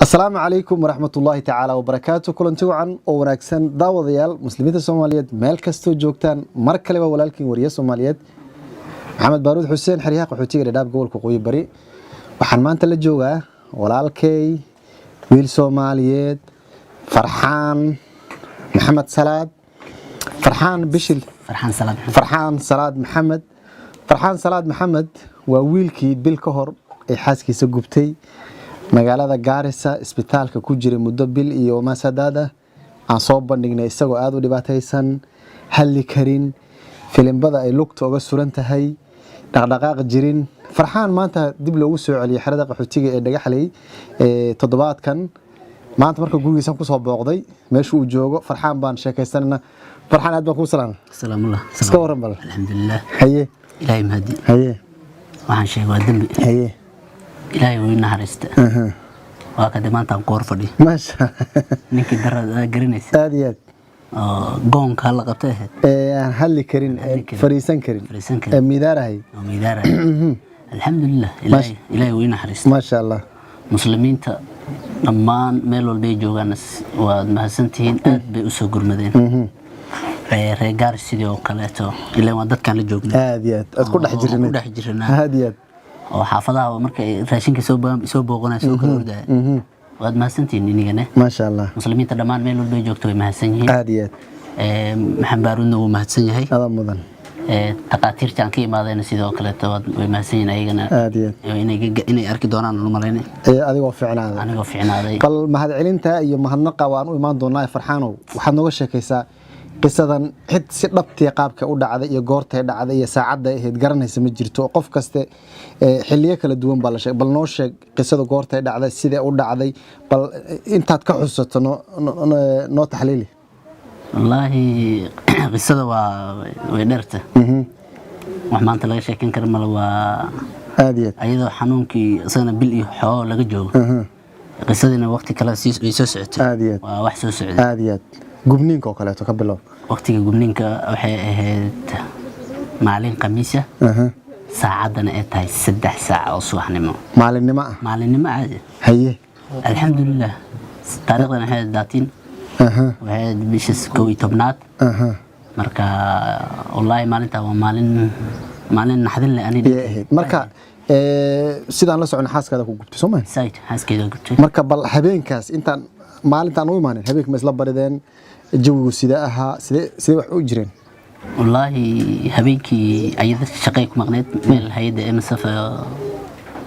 Asalaamu calaykum waraxmatullaahi tacaala wabarakaatu. Kulanti wacan oo wanaagsan, daawadayaal Muslimiinta Soomaaliyeed meel kastoo joogtaan. Mar kaleba walaalkiin wariye Soomaaliyeed Maxamed Baaruud Xuseen, xeryaha qaxootiga Dhadhaab, gobolka Waqooyi Bari. Waxaan maanta la joogaa walaalkay, wiil Soomaaliyeed, Farxaan Maxamed Salaad. Farxaan Bishil. Farxaan Salaad. Farxaan Salaad Maxamed. Farxaan Salaad Maxamed waa wiilkii bil ka hor ay xaaskiisa gubtay magaalada Gaarisa, isbitaalka ku jiray muddo bil iyo masadaad ah. Aan soo bandhignay isagoo aada u dhibaataysan, hadli karin, filimbada ay lugta uga suran tahay, dhaqdhaqaaq jirin. Farxaan maanta dib loogu soo celiyay xerada qaxootiga ee Dhagaxley ee toddobaadkan. Maanta marka gurigiisan kusoo booqday, meesha uu joogo Farxaan baan sheekaysanana. Farxaan, aad baan kuu salaamay. Salaamullah. Iska waran bal. Alxamdulilah. Haye. Ilaahay mahadi. Haye. Waxaan sheegay waa dembi. Haye. Ilaahay wuu ii naxariista, waa kade maanta aan ku hor fadhiyo. Maasha. Ninkii darada garanaysa. Aad iyo aad. Oo goonka la qabtay ahayd. Ee aan hadli karin, Hadli karin. Fariisan karin. Fariisan karin. Ee miidaarahay. Oo miidaaraya. Alxamdulilah, Ilaahay wuu ii naxariista. Maasha Allah. Muslimiinta dhammaan meel walbay joogaan waad mahadsantihiin, aad bay u soo gurmadeen. Reer Gaaris sidii oo kaleeto, ilaan waa dadkaan la joognay. Aad iyo aad, aad ku dhex Oo, jirnay. ku dhex jirnaa. Aad iyo aad. Oo xaafadaha marka ay raashinka soo booqanaya, soo kala ordaya. Waad mahadsantihiin inigane. Maasha Allah. Muslimiinta dhammaan meel walbay joogto way mahadsan yihiin. Aad iyo aad. Maxamed Baaruudna wuu mahadsan yahay. Adaa mudan. Takhaatiirta aan ka imaadayna sidoo kaleeto way mahadsan yihiin ayagana. Aad iyo aad. Inay arki doonaan u malaynay. Ee adigoo fiicnaada. Anigoo fiicnaaday. Bal mahadcelinta iyo mahadnaqa waan u imaan doonaa. Farxaanow, waxaad nooga sheekaysaa qisadan. Cid si dhabtii qaabka u dhacday iyo goortay dhacday iyo saacadda ahayd garanaysa ma jirto. Qof kaste xilliyo kala duwan baa la sheegay. Bal noo sheeg qisada, goortay dhacday, sidee u dhacday, bal intaad ka xusato noo taxliili. Wallaahi qisada waa way dheerta, wax maanta laga sheekeyn kara male, waa Aad iyo aad. ayadoo xanuunkii isagana bil iyo xoo laga joogo, qisadiina waqti kale way soo socotay. Aad iyo aad. Waa wax soo socday. Aad iyo aad. Gubniinka oo kaleeto ka bilow. Waqtiga gubniinka waxay ahayd maalin Khamiisa, saacaddana ay tahay 3 saac oo subaxnimo. Maalinnimo ah. Maalinnimo caadi. Haye. Alxamdulilah, taariikhdan waxay ahayd 13, waxay ahayd bisha 11aad. Marka wallaahi maalintaa waa maalin naxdin leh ani. Ayay ahayd marka sidaan la socon xaaskaada ku gubtay, soo ma? Side xaaskeeda gubtay. Marka bal habeenkaas, intaan maalintaan u imaanin, habeenka ma isla barideen? Jawigu sidee ahaa? Sidee wax u jireen? Wallaahi habeenkii ayada shaqay ku maqneyd meel hay-adda MSF,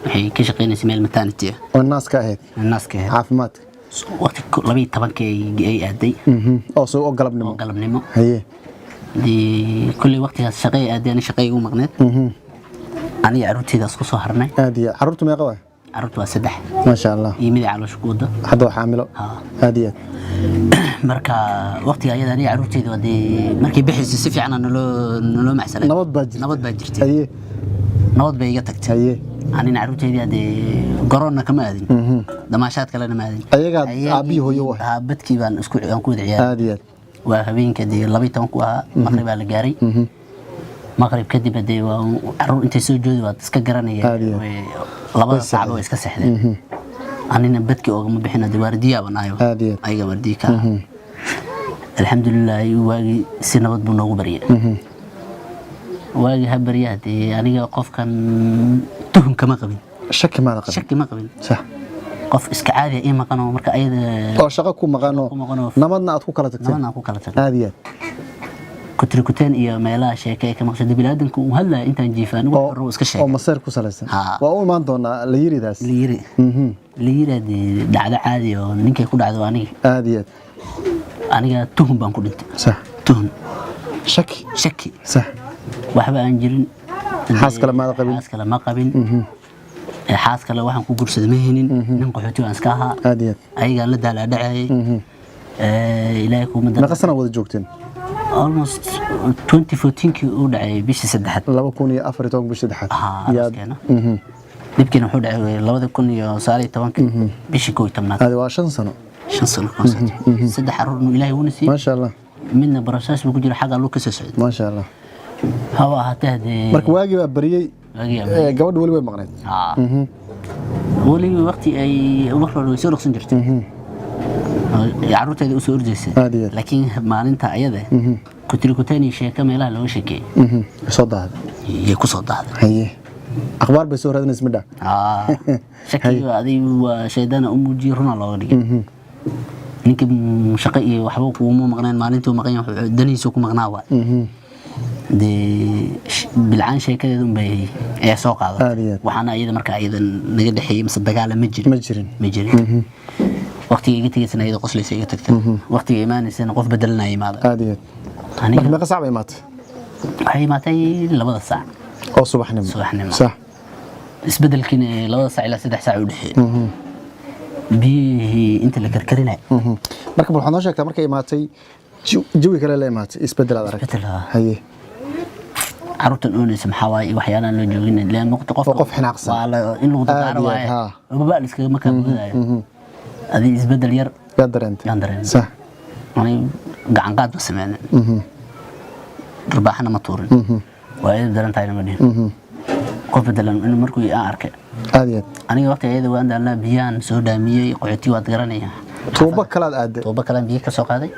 waxay ka shaqeynaysay meel maternity ah. Oo nurse-ka ahayd. Nurse-ka ahayd. Caafimaadka. Waqti 12-kii ay aaday. Oo soo oo galabnimo. Oo galabnimo. Haye. Dee kulley waqtigaas shaqay aaday, ani shaqay igu maqneyd, aniga carruurteyda isku soo harnay. Aad iyo aad. Carruurtu meeqa waay? Carruurtu waa saddex. Maasha Allah. Iyo mid ay caloosha ku wada. Hadda waa xaamilo. Haa. Aad iyo aad. Marka waqtiga ayada aniga carruurteyda waa dee markay bixaysa si fiican naloo macsalay. Nabad baa jirtay. Nabad baa jirtay. Haye. Nabad bay iga tagtay. Haye. Anina carruurteydii dee garoonna kama aadin, damaashaad kalena ma aadin. Ayagaa aabbihii hooyo u ahay. Haa, badkii baan isku aan ku wada ciyaaray. Aad iyo aad. Waa habeenka dee 12-ku ahaa, maqribaa la gaaray. Maqrib kadib dee waa caruur intay soo joodi waad iska garanaya. Aad iyo aad. Labada saacba way iska seexdeen, anina badkii oogama bixin, dee waardiyaa baan ahay. Aad iyo aad. Ayaga waardiye ka ahaa. Alxamdulilah, waagii si nabad buu noogu baryay. Waagii ha barya, dee aniga qofkan tuhun kama qabin. Shaki maada qabin. Shaki ma qabin. Sax. Qof iska caadi ah ii maqan oo marka ayada Oo shaqo ku maqanoo. Ku maqanoo. Nabadna aad ku kala tagteen. Nabadna aan ku kala tagnay. Aad iyo aad. Kutrikuteen iyo meelaha sheeke ay ka maqshay biniaadanku uu hadlaya intaan jiifa anigu Oo wax iska oo sheegay. Maseer ku salaysan. Haa. Waa u imaan doonaa la yiridaas. Layiri layiri dee dhacdo caadi oo ninkay ku dhacdo aniga. Aad iyo aad. Aniga tuhun baan ku dhintay. Sax. Tuhun. Shaki. Shaki. Sax. Waxba aan jirin. Xaas kale maada qabin? Xaas kale ma qabin. Xaas kale waxaan ku guursaday ma helin, nin qaxooti waan iska ahaa. Aad iyo aad. Ayagaan la daalaadhacayay. Ilaahay kuma Meeqa sana wada joogteen? Almost 2014kii uu dhacay bishii saddexaad. 2014 bishii saddexaad. Haa, aroskeena. Dhibkiina wuxuu dhacay 2019-kii bishii 11aad. Aad waa 5 sano. 5 sano concert, saddex caruurnu Ilaahay wuuna siiyey. Maasha Allah. Midna process buu ku jira, xagga luu ka soo socday. Maasha Allah. Haba ahaatee hadee Marka waagii baa bariyey. Waagii baa bariyey. Gabadha weli way maqnayd. Haa. Weliba waqti ay marka hore way soo dhaqsan jirtay, caruurteeda usoo ordaysay. Aad iyo aad. Laakiin maalinta ayada kutirikuteen iyo sheeko meelaha looga sheekeeyey Soo daahday. Iyay ku soo daahday. Haye, akhbaar bay soo raadinaysa midha. Shakiga adigu waa shaydaana u muujiyey, runa looga dhigay. Ninka shaqo iyo waxba kuuma maqneen, maalintuu maqan yahay wuxuu danihiisu ku maqnaa waa dee bilcaan sheekadeeda unbay ayaa soo Aad qaadatay. iyo aad. Waxaana iyada marka iyada naga dhexeeyey mise dagaala ma jirin. Ma jirin. Ma jirin. Waqtiga iga tegaysana iyada qoslaysa iga tagtay, waqtiga imaanaysana qof bedelanaya imaada. Aad iyo aad. Aniga Marka meeqa saac bay imaatay? Waxay imaatay 2da saac. Oo subaxnimo? Subaxnimo. Isbedelkiina 2da saac ilaa 3 saac u dhexeeyey, biyihii inta la karkarinayo. Marka bal waxaad noo sheegtaa, markay imaatay jawi kale la imaatay, isbedel aad aragtay? Isbedel, haa. Haye. Carruurtan oonaysa maxaa waaye, waxyaalahan loo joogin ileen waqti qofka Oo qof xinaaqsan. Waa in lagu dadaaro Aad iyo aad, waaye. haa. Baba la iskaga markaa boodaayo adii isbedel yar Yaa dareentay? Yaan dareemay. Ani gacan qaad ma sameynin, dharbaaxana ma tuurin, waa idin daran tahayna ma dhihin. Qof bedelan in markuu aan arkay. Aad iyo aad. Aniga waqti ayada waan daalnaa, biyaan soo dhaamiyey, qaxootiga waad garanaya. Tuubo kalaad aaday? Tuubo kalaan biyo ka soo qaaday.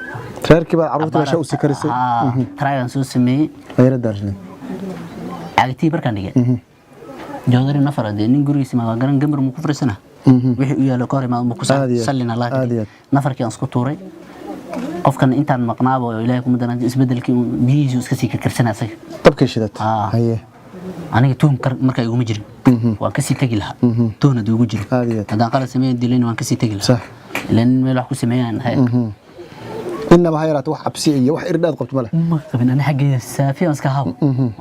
Reerkii baad carruurta meesha u sii karisay? Haa, taraagaan soo sameeyey. Ayara daarshnay. Caagtii markaan dhigay joodari nafar, dee nin gurigiisa ma garan, gambar mu ku fariisana, wixii u yaalo ka hor imaad mu ku Aad iyo aad. sallina. Aad iyo aad. Nafarkii aan isku tuuray, qofkan intaan maqnaaba oo Ilaahay kuma daran isbedelkii biyihiisu iska sii karkarsana asaga. Dabkay shidat? Haa. Haye. Aniga tuhum markaa iguma jirin, waan kasii tegi lahaa tuhun hadduu igu jiro. Aad iyo aad. Haddaan qalad sameeyan dilayn, waan kasii tegi lahaa. Ilaan nin meel wax ku sameeyaan ahay. Innaba ha yaraata wax cabsi iyo wax irdhaad qabto ma leh? Ma qabin. Ani xaggeyda saafi aan iska haw.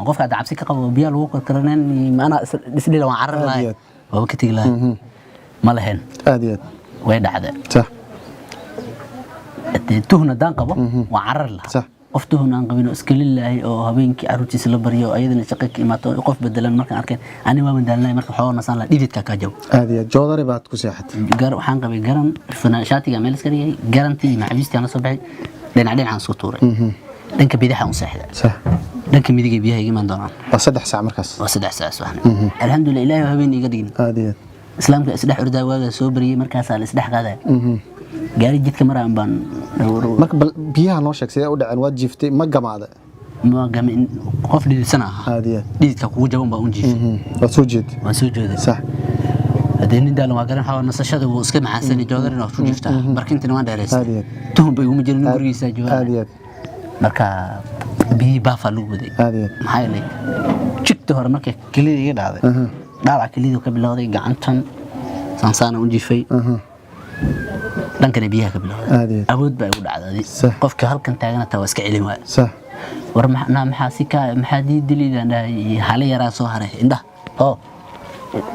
Qofka hadda cabsi ka qabo biyaa lagu karkaraneen, anaa isdhila waan carari Aad lahay. iyo aad. Waaba ka tegi lahay, ma lahayn. Aad iyo aad. Way dhacday. Dee tuhun haddaan qabo waan carari lahaa. Qof tuhun aan qabin oo iska lilaahi oo habeenkii caruurtiisa la baryo oo ayadana shaqo ka imaato oo qof bedelan markaan arkeen, ani waa madaalinay, marka xoogaa nasaan lahaa, dhididkaa kaa jabo. Aad iyo aad. Joodari baad ku seexatay? Waxaan qabay garan shaatiga meel iska dhigay, garantii iyo macawiistii aan la soo baxay, dhinac dhinacaan isku tuuray, dhanka bidaxa un seexday. Dhanka midigay biyaha iga imaan doonaan. Waa 3 saac markaas? Waa 3 saac subaxnimo. Alxamdulilah, Ilaahay habeen iga dhigin. Aad iyo aad. Islaamka isdhex ordaa, waagaa soo bariyey, markaasaa la isdhex qaadaya, gaari jidka maraan baan. Marka bal biyaha noo sheeg, sidee u dhaceen? Waad jiiftay, ma gamaada? Ma gamin, qof dhididsan ahaa. Aad iyo aad. Dhididka kugu jaban baa un jiifay. Waad soo jeeday? Waan soo jeeday. Haddee nin daalan waa garan, xawaa nasashada wuu iska macaansanay, joodarina waa ku jirtaa, barkintina waan Aad dheeraystay. iyo aad. Tuhun ba iguma jirin nin gurigiisa joogaa. Aad iyo aad. Marka biyihii baafaa lagu waday. Aad iyo aad. Maxaa yeelay jigta hore markay kelida iga dhacday, dhaawac kelida ka bilowday, gacantan saansaana u jifay, dhankana biyaha ka bilowday. Aad iyo aad. Awood baa igu dhacday. Qofka halkan taagana taa waa iska celin waaya. War naa maxaa si ka maxaa dii dilidaan dhahay, hala yaraa soo haray indhaha oo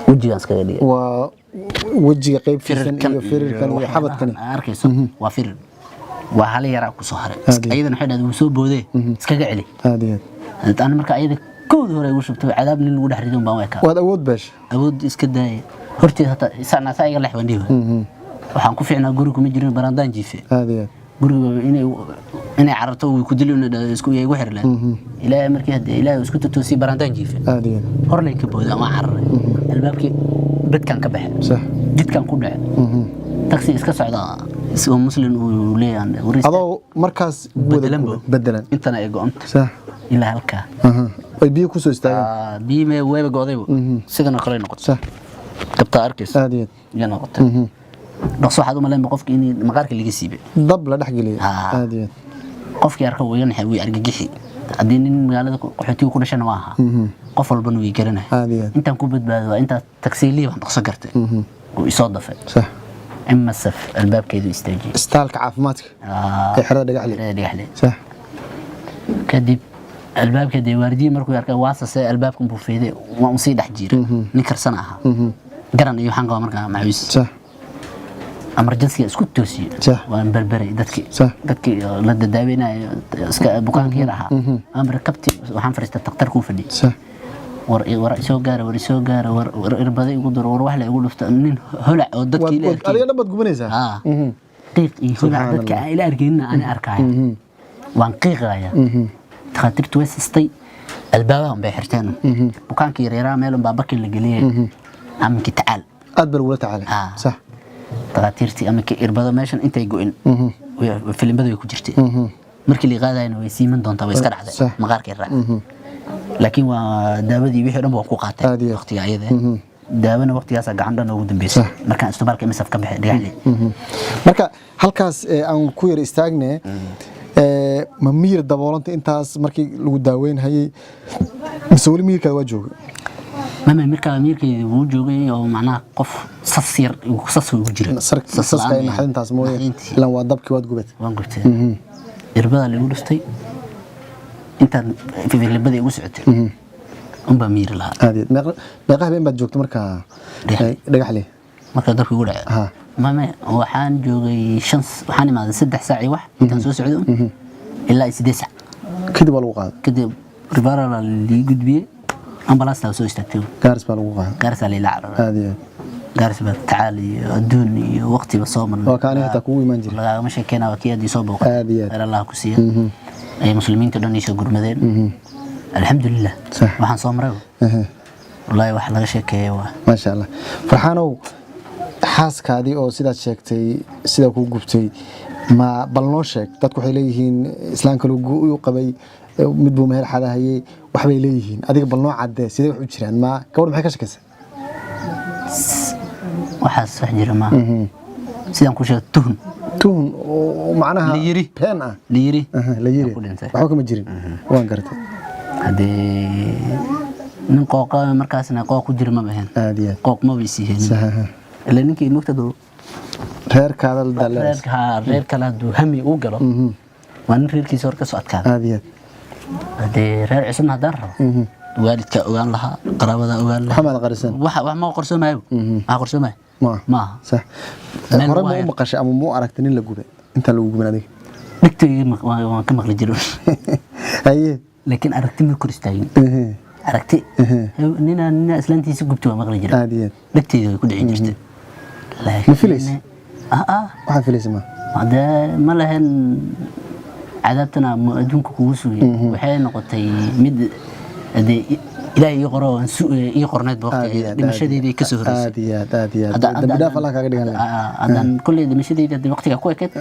wejigaan iskaga dhigay. Waa wejiga qaybtiisan iyo firirkan iyo xabadkani? Waxyaabahan aad arkayso waa firir, waa hala yaraa ku soo haray. Aad iyo aad. Ayadana waxay dhahday wuu soo boodee, iskaga celi. Aad iyo aad. Ani marka ayada kowda hore igu shubtay, cadaab nin lagu dhex rido baan u ekaa. Waad awood beesha. Awood iska daaya, horteed hataa isana saa iga lex waan dhihi waayay. Waxaan ku fiicnaa guri kuma jirin, barandaan jiife. Aad iyo aad. Guriga inay cararto way ku dili, inay dhahdo isku igu xiri lahayd. Ilaahay markii hadee Ilaahay isku totoosiyey, barandaan jiife. Aad iyo aad. Hor lay ka booday ama cararay, albaabkii bedkaan ka baxay. Jidkaan ku dhacay, taxi iska socda isagoo muslim uu leeyahay waris. Adoo markaas wada Bedelan bo. Bedelan. Intana ay go'onta ilaa halkaa. Ay biyo kusoo istaageen? Biyo mee, wayba go'dayba, sidan oo kale ay noqotay. Dabtaa arkaysa. Aad iyo aad. Iyo noqotay dhaqso, waxaad u malaynba qofki in maqaarka laga siibay. Dab la dhex geliyay. Haa. Aad iyo aad. Qofkii arka wuu iga naxay, wuu argagixi. Haddii nin magaalada qaxootiga ku dhashana waa ahaa, qof walbana wuu i garanay. Aad iyo aad. Intaan ku badbaado waa intaa tagsiilihii baan dhaqso gartay, wuu isoo dafay. Imasaf albaabkeedu istaajiyey. Istaalka caafimaadka ee xerada Dhagaxley? Xerada Dhagaxley. Kadib albaabka dee waardiye markuu arkay waasase, albaabkan buu feeday, waa un sii dhex jiiray. Nin karsan ahaa, garan iyo waxaan qabaa markaa macawiis. Emergency isku toosiyey. Waan berberay dadkii. Dadkii oo la dadaaweynaayo, iska bukaankii yar ahaa amar kabti, waxaan fariistay takhtarkuu fadhiyey. War war isoo gaara, war isoo gaara, war war irbada igu duro, war wax la igu dhufto, nin holac oo dadkii ila arkay. Adiga dhan baad gubanaysaa? Haa, qiiq iyo holac. Subxaan Dadka Allah. aan ila arkaynin ani arkaya, waan qiiqaya. Takhaatiirtu way sistay, albaabaha unbay xirteen, bukaankii yaryaraha meel unbaa bakin la geliyey, aminkii tacaal. Aad baa lagula tacaalay. Ah. Sax. Dhakhaatiirtii ama ka irbado meeshan intay go'in, filimbada way ku jirtay. Markii la qaadayna way siiman doontaa, way iska dhacday. Maqaarkay raacday, laakiin waa daawadii wixii dhan waan ku qaatay. Aad iyo aad. Waqtiga ayada daawena waqtigaasa gacan dhan ugu dambeysay markaan isbitaalka MSF ka baxay Dhagaxley. Marka halkaas aan ku yar istaagne, ma miyir daboolanta intaas markii lagu daaweyn hayay mise weli miyirkaada waa jooga? Mama, markaa miirkayda wuu joogay oo macnaha qof sas yar sas ugu jira. Sas saska la'aan. Naxdintaas mooye. Naxdintii. Ilan waa dabkii waad gubat. Waan gubtay, irbadaa lagu dhuftay, intaan filibada igu socotay unbaa miiri lahaa. Aad iyo aad. Meeqa habeen baad joogta markaa? Dhagaxley. Dhagaxley. Marka dabka igu dhacay, mame, waxaan joogay 5, waxaan imaaday 3 saac iyo wax intaan soo socday un, ilaa iyo 8 saac. Kadib waa lagu qaaday. Kadib referral lii gudbiyey, ambalaasta soo istaagtay. Gaaris baa lagu qaaday. Gaarisaa laila cararay. Aad iyo aad. Gaaris baa tacaal iyo adduun iyo waqtiba soo marnay. Waa ka aniga xitaa kugu imaan jiray. Lagaagama sheekeyna, waa kii aad ii soo booqatay. Aad iyo aad. Khayr Allah ku siiya, ay muslimiinta dhan ii soo gurmadeen, alxamdulilah. Waxaan soo maray, wallaahi wax laga sheekeeya waa. Maasha Allah. Farxaanow, xaaskaadii oo sidaad sheegtay sidaa kuu gubtay, ma bal noo sheeg. Dadku waxay leeyihiin islaamka lagu qabay, mid buu meher xadahayay, waxbay leeyihiin. Adiga bal noo caddee, sidee wax u jiraan? Ma gabadh maxay ka shakaysay? Waxaas wax jira maaha, sidaan ku sheegay, tuhun. Tuhun oo macnaha La yiri. been ah. La yiri. La yiri. Ku dhintay. Waxba kama jirin, waan garatay. Haddee nin qooqa markaasna qooq ku jira maba ahayn. Aad iyo aad. Qooq maba isiiheen. Ila ninkii mogtadu Reerkaada la dalees. Reerka haa, reer kale hadduu hami uu galo, waa nin reerkiisa hor ka soo adkaada. Aad iyo aad. Haddee reer cusubna haddaan rabo, waalidka ogaan lahaa, qaraabada ogaan lahaa. Maxamed qarisan. Wax ma qorsoomayo, waxa qorsoomayo ma ma aha. Sax. Meel Hore ma waa u maqashay ama ma u aragtay nin la gubay intaan lagu gubin adiga? Dhegtayga waan ka maqli jiray. Laakiin aragti ma kor istaagin. Aragti nina islaantiisa gubtay waa maqli jiray. Aad iyo aad. Dhegtayda way ku dhici jirtay. Ma filaysa? Ah. Waxaa filaysa ma? Hadee ma lahayn cadaabtana ma adduunka kugu sugay, waxay noqotay mid hadee Ilaahay ii qoro aan ii qorneyd ba. Aad iyo Waqtiga aad. dhimashadeydii ka soo horeysay. Aad iyo aad, aad iyo aad. Dambi dhaaf Allah kaaga dhigan lahaa. Haddaan kolley dhimashadeyda haddii waqtiga ku ekeyd,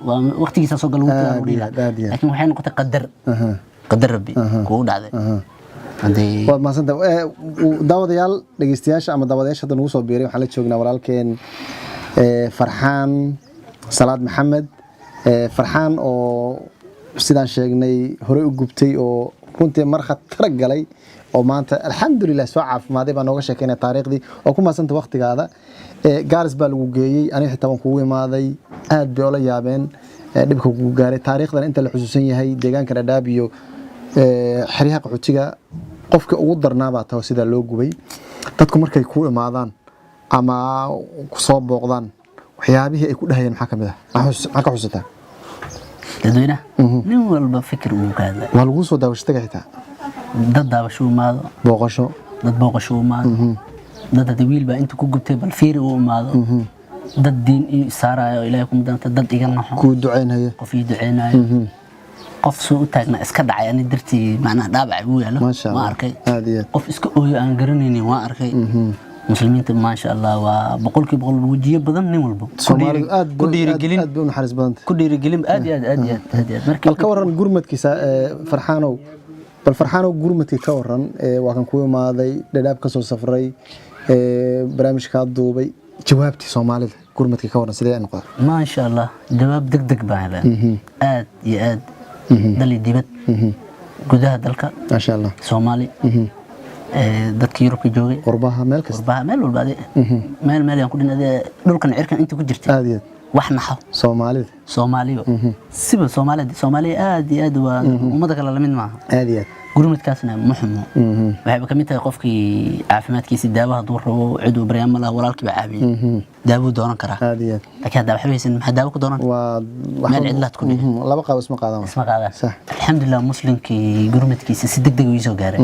waa waqtigiisa soo gal lagu Aad dhihi iyo aad, lahaa. aad iyo aad. Laakiin waxay noqotay qadar, qadar Rabbi kugu dhacday haddii. Waad mahadsantahay. Daawadayaal, dhegeystayaasha ama daawadayaasha hadda nagu soo biiray, waxaan la joognaa walaalkeen Farxaan Salaad Maxamed. Farxaan oo sidaan sheegnay horey u gubtay oo runtii mar khatar galay oo maanta alxamdulilah soo caafimaaday baa nooga sheekeynaya taariikhdii oo ku mahadsanta waqtigaada. Gaaris baa lagu geeyey, aniga xitaa waan kugu imaaday, aad bay ola yaabeen dhibka kugu gaaray. Taariikhdan inta la xusuusan yahay deegaanka Dhadhaab iyo xeryaha qaxootiga qofka ugu darnaa baa taho sidaa loo gubay. Dadku markay ku imaadaan ama ku soo booqdaan, waxyaabihii ay ku dhahayeen maxaa ka mid ah? Maxaa ka xusataa? Dadweynaha nin walba fikir uu ka hadlay. Waa lagu soo daawasho taga xitaa. Dad daawasho u imaado. Booqasho. Dad booqasho u imaado, dad hadii wiil baa inta ku gubtay bal fiiri u imaado, dad diin ii saarayo oo Ilaahay ku mudanta, dad iga naxo. Kuu ducaynhaya. Qof ii duceynayo, qof soo u taagna iska dhacay ani dartii, macnaha dhaabac igu yaalo. Maasha Waan Allah. arkay. Aad iyo aad. Qof iska ooyo aan garanaynin waan arkay. Muslimiinta maasha Allah waa 100% wejiyo badan nin walbo. Soomaalidu aad Ku dhiirigelin. Aad bay u naxariis badantay. Ku dhiirigelin, aad iyo aad, aad iyo aad, aad iyo aad. Markii Bal ka waran gurmadkiisa, Farxaanow, bal Farxaanow gurmadkii ka waran. Waa kan kuu imaaday, Dhadhaab ka soo safray, barnaamijkaa duubay, jawaabtii Soomaalida gurmadkii ka waran, sidee ay noqday? Maasha Allah, jawaab deg deg baan helay, aad iyo aad, dal iyo dibad, gudaha dalka. Maasha Allah. Soomaali, dadka Yurubka joogay. Qurbaha, meel kasta. Qurbaha, meel walba ade, meel meel yaan ku dhin ade, dhulkan cirkan inta ku jirtay. Aad iyo aad. Wax naxo. Soomaalida. Soomaaliba siba, Soomaalida, Soomaaliya aad iyo aad waa ummada kale lamid maaha. Aad iyo aad. Gurmadkaasna ma xumo, waxayba kamid tahay qofkii caafimaadkiisa daawo hadduu rabo, cid uu baryaa ma laha, walaalkii baa caawiyey, daawuu doonan karaa. Aad iyo aad. Laakiin haddaa waxba haysan, maxaa daawo ku doonan? Waa Meel cidlaad ku dhici. Laba qaab isma qaadaan. Isma qaadaan. Sax. Alxamdulilah, muslimkii gurmadkiisa si deg deg uu soo gaaray.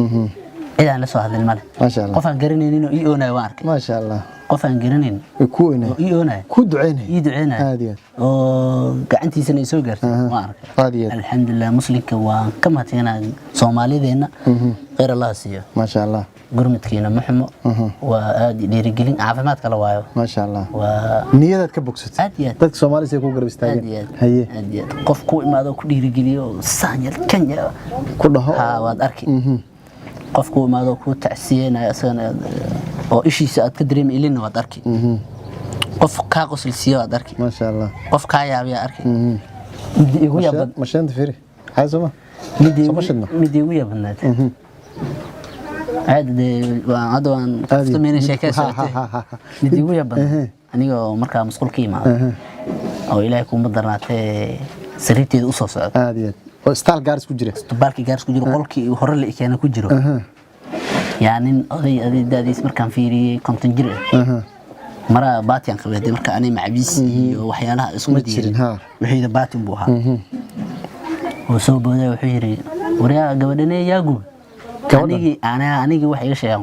Cid aan la soo hadlin male. Maasha Allah. Qof aan garanaynin oo ii oonayo waan arkay. Maasha Allah. Qof aan garanayn Way ku weynay. oo ii oonayo, Ku duceynay. ii duceynaya Aad iyo aad. oo gacantiisana i soo gaartay waan arkay. Aad iyo aad. Alxamdulilah, muslimka waan ka mahadsanaa. Soomaalideenna khayr Allah siiyo. Maasha Allah. Gurmadkiina ma xumo, waa aad dhiirigelin, caafimaadka la waayo. Maasha Allah. Waa Niyadaad ka bogsatay. Aad iyo aad. Dadka Soomaali say ku garab Aad istaageen. iyo aad. Haye. Aad iyo aad. Qof ku imaado oo ku dhiirigeliyo oo saan yar kan yar Ku dhaho. Ha, waad arki. Qof ku imaado oo ku tacsiyeenayo isagana oo ishiisa aad ka dareemi ilinna waad arki. Qof kaa qosol siiyo waad arki. Maasha Allah. Qof kaa yaabiyaa arki. Midda igu yaabad Mashaanta fiiri. Xaa soo ma? Midda Soo ma shidna? Midda igu yaabadnayd aad dee waan hadda waan Aad iyo- kaftamayna sheekada Ha, socotay. ha, ha, ha. Midda igu yaabadnayd anigoo markaa musqul ka imaado oo Ilaahay kuuma darnaatee sariirteeda usoo socda, Aad iyo aad. Oo istaal Gaaris ku jira. Baalkii Gaaris ku jiro, qolkii hore la ikeena ku jiro, yaa nin oday da'diis markaan fiiriyey 50 jir ah, maraa baatiyan qabay dee marka anay macabiis iyo waxyaalaha isku Ma mid yihiin. jirin, ha. Wuxuu yidhi baatin buu ahaa oo soo booday, wuxuu yidhi, "Waryaa, gabadhanee yaa guba?" Gabadhan? Anigii wax iga sheegan.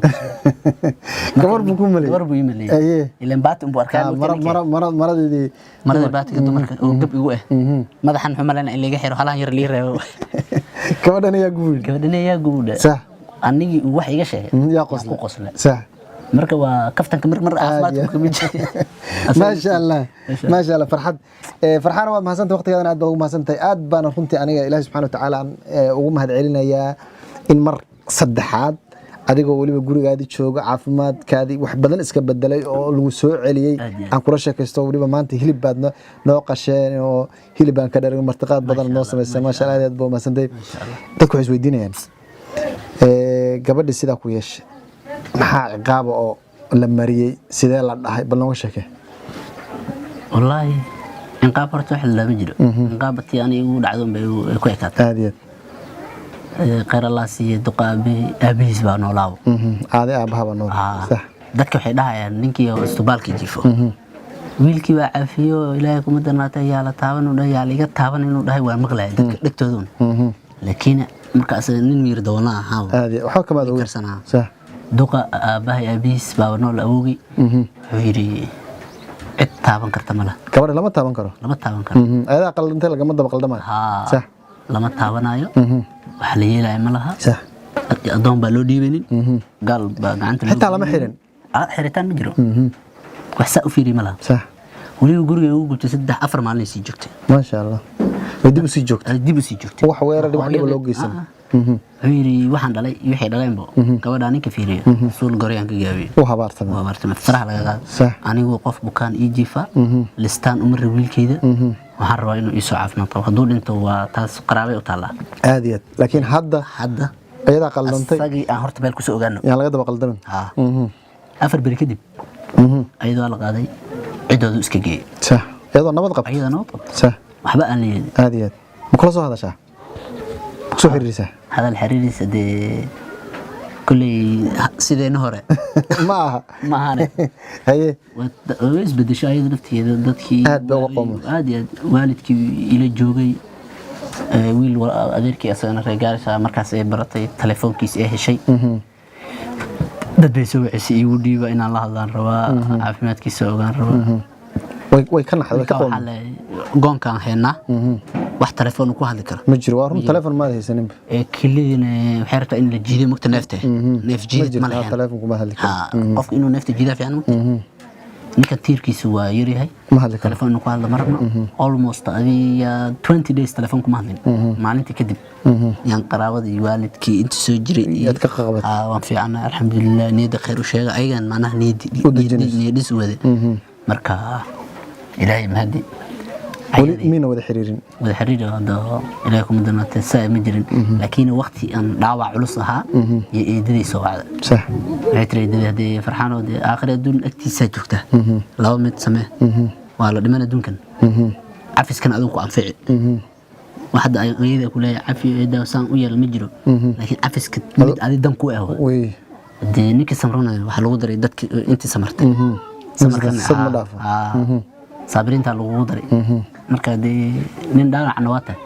Gabar buu ku maleeyay. Gabar buu ii maleeyay. Aye. Ileen baatin buu arkaa. Ha, mara mara mara maradeedii. Marada baatiga dumarka oo gab igu ah, madaxan wuxuu malaynaa in laga xiro, halahan yar lii reebo. Gabadhan ayaa gubi. Gabadhanee yaa gubudha. Anigii uu wax iga sheegay Yaa yaan qoslay. ku qoslay. Marka waa kaftanka mar mar Aad iyo caafimaadku kamid yahay. Maasha Allah, maasha Allah. Farxad, Farxaana, waad mahadsantahay, waqtigaadana aad baad ugu mahadsantahay. Aad baana runtii aniga Ilaahi subxaana watacaala aan ugu mahad celinayaa in mar saddexaad adigoo weliba gurigaadii jooga, caafimaadkaadii wax badan iska bedelay oo lagu soo celiyey, Aad iyo aad. aan kula sheekaysto. Weliba maanta hilib baad noo qasheen oo hilib baan ka dhargay, martiqaad badan noo samaysay. Maasha Allah, aad iyo aad baa u mahadsantahay. Dadku waxay isweydiinayaan, gabadhii sidaa ku yeeshay maxaa ciqaaba oo la mariyey? Sidee la dhahay? Bal nooga sheekee. Wallaahi inqaab horta wax lama jiro. Inqaab tii aniga igu dhacdo unbay ku ekaatay. Aad iyo aad. Khayr Allah siiye, duqa aabihiis baa noolaabo. Aaday aabbaha baa nool. Dadka waxay dhahayaan ninkii oo istubaalka jiifo wiilkii baa cafiyo, Ilaahay kuma darnaatay, yaa la taaban inuu dhahay, yaa la iga taaban inuu dhahay waan maqlaya dadka dhegtoodun. Laakiin marka asaga nin miyir doona ahaa. Aad iyo waxba kamaad ogeyn. Karsanaa. Duqa aabbahay aabihiis baaba nool, awowgii, wuxuu yidhi cid taaban karta ma laha. Gabadha lama taaban karo. Lama taaban karo. Ayadaa qaldantay, lagama daba qaldamayo. Haa. Lama taabanayo, wax la yeelaya ma laha. Addoon baa loo dhiibanin, gaal baa gacanta loo Xitaa lama gelinin. xirin? Ah, xiritaan ma jiro, wax saa u fiiriy ma laha. Weliba guriga ugu gubtay 3-4 maalin sii joogtay. Maasha Allah, way dib usii joogtay. Ay dib u sii joogtay. Wax weerar, wax dhiba loo geysan. Ah, ah. Wuxuu yidhi waxaan dhalay iyo waxay dhaleenbo gabadhaa ninka fiiriyo suul goryaan ka gaabiyo. U habaartamay. Waa bartame faraha laga qaado. Anigu qof bukaan ii jiifa listaan uma rab wiilkeyda, waxaan rabaa inuu iisoo caafimaad qabo. Hadduu dhinto waa taas qaraabay u taallaa. Aad iyo aad, laakiin hadda hadda ayadaa qaldantay. Asagii aan horta meel kusoo ogaano. Yaan laga daba qaldamin. Haa. 4 beri kadib ayadoo la qaaday ciddoodu iska geeyey. Iyadoo nabad qabto. Ayadoo nabad qabto. Waxba aan la yeelin. Aad iyo aad. Ma kula soo hadashaa? Ma kusoo xiriirisaa? Hadal xiriiriisa dee kolley sideena hore Ma aha. Ma ahane. Haye. Waa isbedesho ayada naftigeeda dadkii. Aad bay uga qoomay. Aad iyo aad. Waalidkii ila joogay, wiil adeerkii asagana reer Gaarisa markaas ay baratay, telefoonkiisa ay heshay, dad bay soo wacisay, iigu dhiiba inaan la hadlaan rabaa, caafimaadkiisa ogaan rabaa. Way ka naxday, way ka Ninka waxaa qoomay. Goonkaan haynaa wax telefoon uu ku hadli karo Ma jiro, waa run, telefoon maad haysaninba. Ee kelidiina waxay rabtaa in la jiido mugta neefta, neef Ma jiidid ma jirto lahayn. Telefoon kuma hadli karo. Ha, qofka inuu neefta jiidaa fiican mugta. Ninka tiirkiisu waa yaryahay. Ma hadli karo. Telefoon inuu ku hadlo ma rabno. Almost adiga 20 days telefoon kuma hadlin. Maalintii kadib yaan qaraabada iyo waalidkii inta soo jiray iyo Yaad ka qabatay. Aa, waan fiicana alxamdulilah, niyadda khayr u sheega ayagan macnaha U dejinayso. Niyadis u wade. Marka Ilaahay mahadi. Weli miyna wada xiriirin? Wada xiriir hadda Ilaahay kuma danaatay saa ma jirin, laakiin waqti aan dhaawac culus ahaa iyo eedadii soo wacday. Waxay tiri eedadii, haddii Farxaanoo dee aakhire adduun agtiisaa joogta, laba mid samee, waa la dhiman adduunkan, cafiskan adigu ku anfici. Wax hadda ay iyada ku leeyahay cafi eedaa saan u yeel ma jiro, laakiin cafiska mid adi dan ku ah waay. Dee ninkii samranayo waxaa lagu daray dadki intii samartay. Samarkana Sad ma dhaafo. Saabiriintaa lagugu daray. Marka dee nin dhaawacna waa tahay.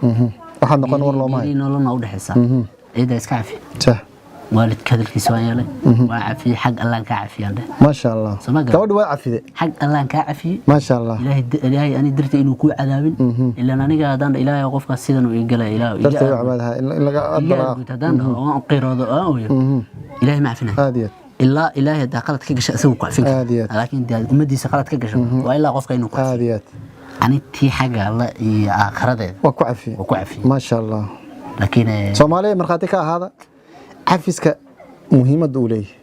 Waxaad noqon war looma hayo. Geeri nololna u dhexaysa, ciiddaa iska cafi. Waalidka hadalkiisa waan yeelay, waan cafiyey, xag Allaan kaa cafiyaan dheh. Maasha Allah. Soo ma garan? Gabadhi waad cafide. Xag Allaan kaa cafiyey. Maasha Allah. Ilaahay, Ilaahay ani darta inuu kuu cadaabin, ilaan aniga haddaan Ilaahay qofkaas sidan uu ii galay, Ilaahay iga darteed aargud. waxbaad in laga Iga adbala. aargud haddaan dhaho oo aan qiroodo oo aan ooyo, Ilaahay ma cafinayo. Aad iyo aad. Ilaa Ilaahay haddaa qalad ka gasha, isagu ku cafin kara. Aad iyo aad. Laakiin dee ummadiisa qalad ka gasho, waa ilaa qofka inuu ku cafiyo. Aad iyo aad. Ani tii xagga Alla iyo aakhiradeeda waa ku cafiyey. Waa ku cafiyey. Maasha Allah. Laakiin Soomaaliya markhaati ka ahaada cafiska muhiimadda uu leeyahay.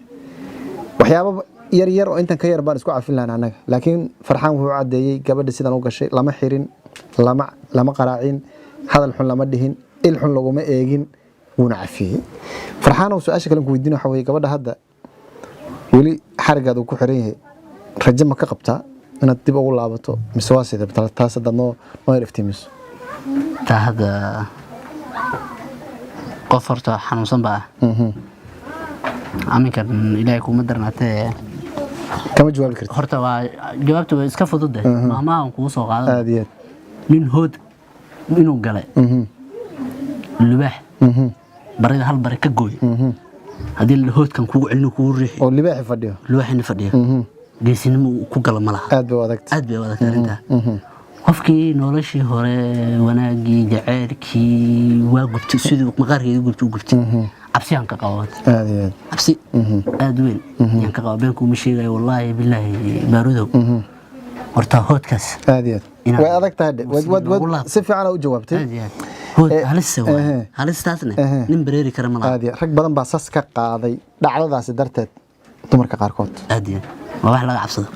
Waxyaabo yar yar oo intan ka yar baan isku cafin lahayn annaga, laakiin Farxaan wuxuu caddeeyey gabadha sidan u gashay lama xirin, lama qaraacin, hadal xun lama dhihin, il xun laguma eegin, wuuna cafiyey. Farxaanow, su-aasha kale ku weydiin waxa weye, gabadha hadda weli xarigaad uu ku xiran yahay, rajo ma ka qabtaa inaad dib ugu laabato mise waa sidee? Taas haddaad noo yar iftiimiso. Taa hadda qof horta xanuunsan baa ah aminkan, Ilaahay kuma darnaatee. Kama jawaabi kartid. Horta waa jawaabta way iska fudude, maahmaahan kugu soo qaadan. Aad iyo aad. Nin hood inuu galay, libaax barida hal bari ka gooy, haddii hoodkan kugu celino, kugu riixi oo libaaxi fadhiyo. Libaaxina fadhiyo, geesinimo uu ku galo ma laha. Aad bay u adagtay. Aad bay u adagtay arrintaa. Qofkii noloshii hore, wanaagii, jaceylkii waa gubtay, sidii maqaarkeeda gubtay u gubtay. Cabsi aan ka qabo. Aad iyo aad. Cabsi aad weyn yaan ka qaba, been kuuma sheegayo, wallaahi bilaahi, Baarudow, horta hoodkaas Aad iyo aad way adag tahay si fiican u jawaabtay. Aad iyo aad, hood halisa waay, halistaasna nin bareeri kara ma laha. Aad iyo rag badan baa sas ka qaaday dhacdadaasi darteed dumarka qaarkood. Aad iyo aad, waa wax laga cabsado.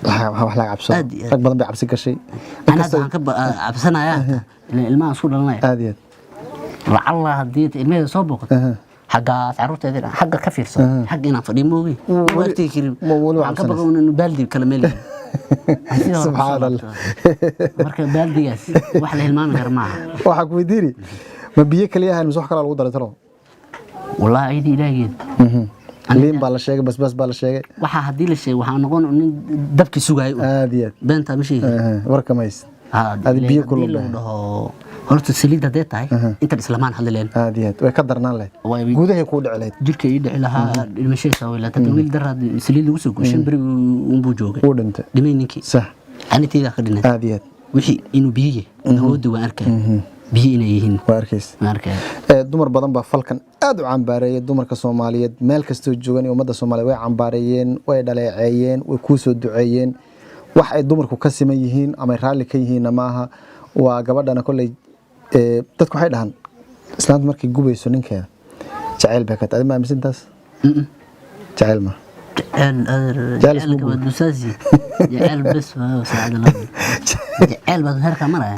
Wax laga cabsado. Aad iyo aad. Rag badan bay cabsi gashay. Ana hadda waxaan ka cabsanayaa ilaan ilmaha isku dhalanaya. Aad iyo aad. Lacalla haddii ilmaheeda soo booqato, xaggaas carruurteeda xagga ka fiirso, xagga inaan fadhiyo moogi, ma agtegi karin. Ma weli Waxaan ka cabsanaysa. baqan inuu baaldi kala meel yahay. Sidii hore kusoo Subxaan Allah. laabto. Marka baaldigaas wax la hilmaami kara maaha. Waxaa ku weydiini, ma biyo kaliya ahayn mise wax kalaa lagu daray talo? Wallaahi ayadii Ilaahigeed. Liin baa la sheegay, basbaas baa la sheegay. Waxaa haddii la sheego, waxaa noqon nin dabki sugaayay un. Aad iyo aad. Beentaa ma sheegi. Warka mays. Adi Ilaahay biyo haddii kulul lagu dhaho horta saliid haddee tahay, intan islamaan hadli leen. Aad iyo aad, way ka darnaan lahayd. Gudahay kuu dhici lahayd. Jirka ii dhici lahaa, dhimashadiisa way lahayd. Hadda wiil daraad saliid lagu soo goy, 5 beri unbuu joogay. Wuu dhintay. Dhimay ninkii. Ani teydaa ka dhinay. Aad iyo aad. Wixii inuu biyo yahay awoodda waan arkaya, biyo inay yihiin. Waa arkaysa. Waan arkaya. Dumar badan baa falkan aad u cambaareeyay. Dumarka Soomaaliyeed meel kastoo joogan iyo ummadda Soomaaliyeed way cambaareeyeen, way dhaleeceeyeen, way kuu soo duceeyeen. Wax ay dumarku ka siman yihiin ama ay raalli ka yihiinna maaha. Waa gabadhana kolley, dadku waxay dhahaan islaanta markay gubayso ninkeeda jacayl bay ka tahay. Adi ma aaminsantaas? Jacayl ma Jecel adeer. Jecel isku Jecelka waa dusaasi, jecel bes waa saacada laba jecel baad heerkaa maraya.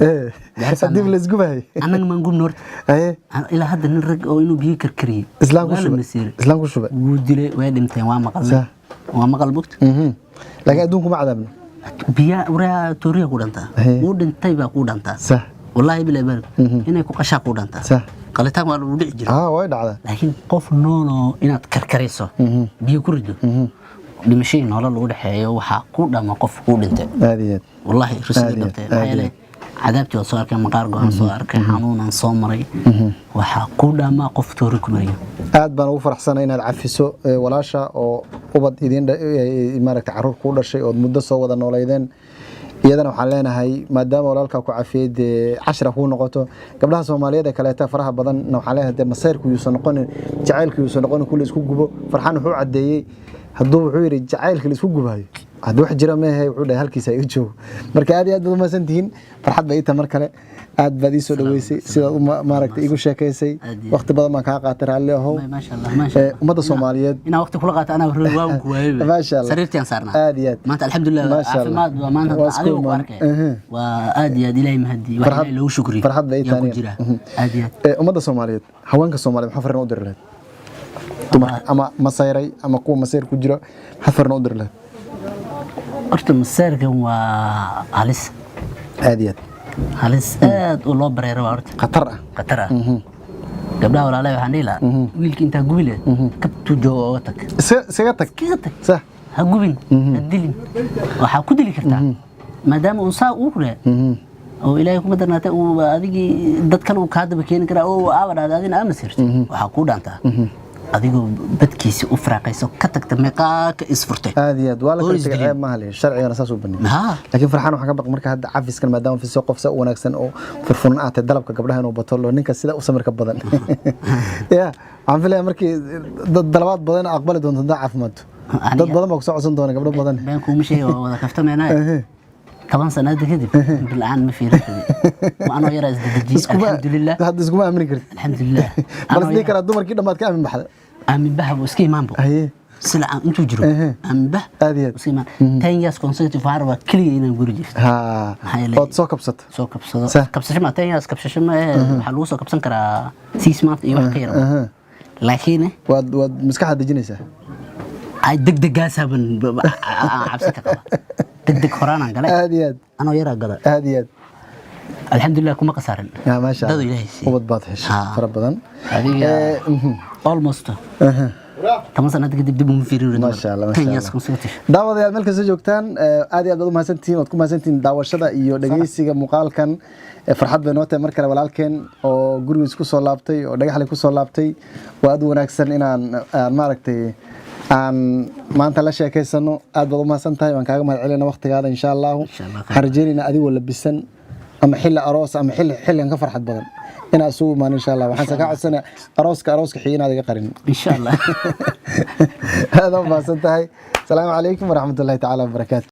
Jecel. Haddii la isgubahay. Annaga maan gubna horta. Haye. Ilaa hadda nin rag oo inuu biyo karkariyey Islaan ku waa la shubay. masiiray. Islaan ku shubay. Wuu dilay, way dhinteen, waa maqalnay. Waa maqal bugta. Laakiin adduunku ma cadaabno. Biyaa uraa tooriya ku dhantaa. Wuu dhintay baa ku dhantaa. Wallaahi bilaa baarik inay ku qashaa ku dhantaa. Qalitaan waa lagu dhici jiray. Ah, way dhacdaa. Laakiin qof nooloo inaad karkarayso, biyo ku rido, dhimashadii nolol lagu dhexeeyo, waxaa ku dhama qof kuu dhintay. Aad iyo aad. Wallaahi rusiga Aad iyo dhabtay aad, maxaa aad iyo yeelay cadaabtii waa soo arkay, maqaar go-aan soo arkay, xanuunaan soo maray. Waxaa ku dhama qof toori ku mariyo. Aad baan ugu faraxsanay inaad cafiso walaasha oo ubad idin maaragtay, caruur kuu dhashay ood muddo soo wada nooleydeen. Iyadana waxaan leenahay, maadaama walaalkaa ku cafiyey, dee cashra kuu noqoto. Gabdhaha Soomaaliyeed ee kaleeta faraha badanna waxaan leenahay, dee masayrku yuusan noqonin, jacaylku yuusan noqonin kulli isku gubo. Farxaan wuxuu caddeeyey, hadduu wuxuu yidhi jacaylka la isku gubayo haddii wax jira meehe, wuxuu dhahay halkiisa iga joogo. Marka aad iyo aad baad umahadsan tihiin. Farxad bay ii tahay mar kale, aad baad ii soo dhaweysay, sidaad u maaragtay iigu sheekaysay. Aad iyo aad. Waqti badan baan kaa qaatay, raalli ahow. Maasha Allah, maasha Allah. Ummadda Soomaaliyeed. Inaa waqti kula qaato anaa hore waa ku waayay. Maasha Allah. Sariirtii aan saarnaa. Aad iyo aad. Maanta alxamdulilah. Maasha Allah. Caafimaad waa maanta. Waa isku adiga ku imaan. arkay. Waa aad iyo aad Ilaahay mahadi wax Ilaahay loogu shukriyo. Farxad bay ii Yaa ku tahay. jira aad iyo aad. Ummadda Soomaaliyeed, haweenka Soomaaliyeed, maxaa farriin u diri lahayd? Dumarka ama masayray ama kuwa masayr ku jira, maxaa farriin u diri lahayd? Horta masayrkan waa halis. Aad iyo aad. Halis aad u loo bareero waa horta. Khatar ah. Khatar ah. Gabdhaha walaalahay waxaan dhihi lahaa, wiilka intaa gubi lehed, kabtuu jooga oga tag. Iskaga tag. Iskaga tag. Ha gubin, ha dilin. Waxaa ku dili kartaa maadaama uu saa uu raa oo Ilaahay kuma darnaatay, uu adigii dad kale uu kaa daba keeni karaa oo aaba dhahda adina aama sirto, waxaa kuu dhaantaa. Adigoo badkiisa u firaaqayso ka tagta, meeqaa ka isfurtay? Aad iyo aad waa la Oo kala tegay. isdilin. Ceeb maaha le, sharcigana saas u baneeyay. Laakiin Farxaan, waxaan ka baq marka hadda cafiskan, maadaama fiso qof sa u wanaagsan oo furfuran aad tahay, dalabka gabdhaha inuu bato lo ninka sida u samirka badan ya. Waxaan filayaa markii dad dalabaad badan aqbali doonto haddaa caafimaadto. Dad badan baa kusoo codsan doona, gabdho badan. Been kuuma sheega, waa wada kaftameenaay. 10 sano hadda kadib bilcaan ma fiirin karin. Waa anoo yaraa isdedejiyey. Alxamdulilah. Hadda iskuma aamini kartid. Alxamdulilah. Bal isdhihi karaa dumarkii dhammaad ka aamin baxday. Aaminbaha buu iska imaanbo. Sila intuu jiro aaminbah Aad iyo aad. iska imaan. 10 years consecutive waxaan rabaa keliya inaan guri jiifto. Maxaa yeelay- Ood soo kabsato. Soo kabsado. Sax. Kabsasho ma 10 years kabsasho ma eh, waxaa lagu soo kabsan karaa 6 months iyo wax ka yar, laakiin Waad maskaxda dejinaysaa. Ay degdegaasaban aan cabsi ka qaba. Degdeg horaanaan galay. Aad iyo aad. Anoo yaraa gala. Aad iyo aad. Alxamdulilah, kuma khasaarin. Ya, maasha Dadu Allah. Ilaahay siiyey. Ubad baad heshay fara badan. Adiga almost 10 sano hadda kadib dib uma fiirin. Maasha Allah, maasha 10 years Allah. consecutive. Daawadayaal, meel kasta joogtaan, aad iyo aad baad u mahadsantihiin, waad ku mahadsantihiin daawashada iyo dhegeysiga muuqaalkan. Farxad bay noo tahay mar kale walaalkeen oo gurigiis ku soo laabtay oo dhagaxle ku soo laabtay. Waa aad u wanaagsan inaan aan maaragtay aan maanta la sheekaysano. Aad baad u mahadsan tahay, waan kaaga mahad celinaa waqtigaada, insha Allahu. Insha Allah. Waxaan rajaynaynaa adigoo labisan ama xilli aroos ama xilli xilligan ka farxad badan inaad isugu imaan, insha Allah. Waxaan se kaa codsanaya arooska xiga inaad iga qarin. Insha Allah. Aad u mahadsan tahay. Asalaamu calaykum waraxmatullahi tacaala wabarakaatu.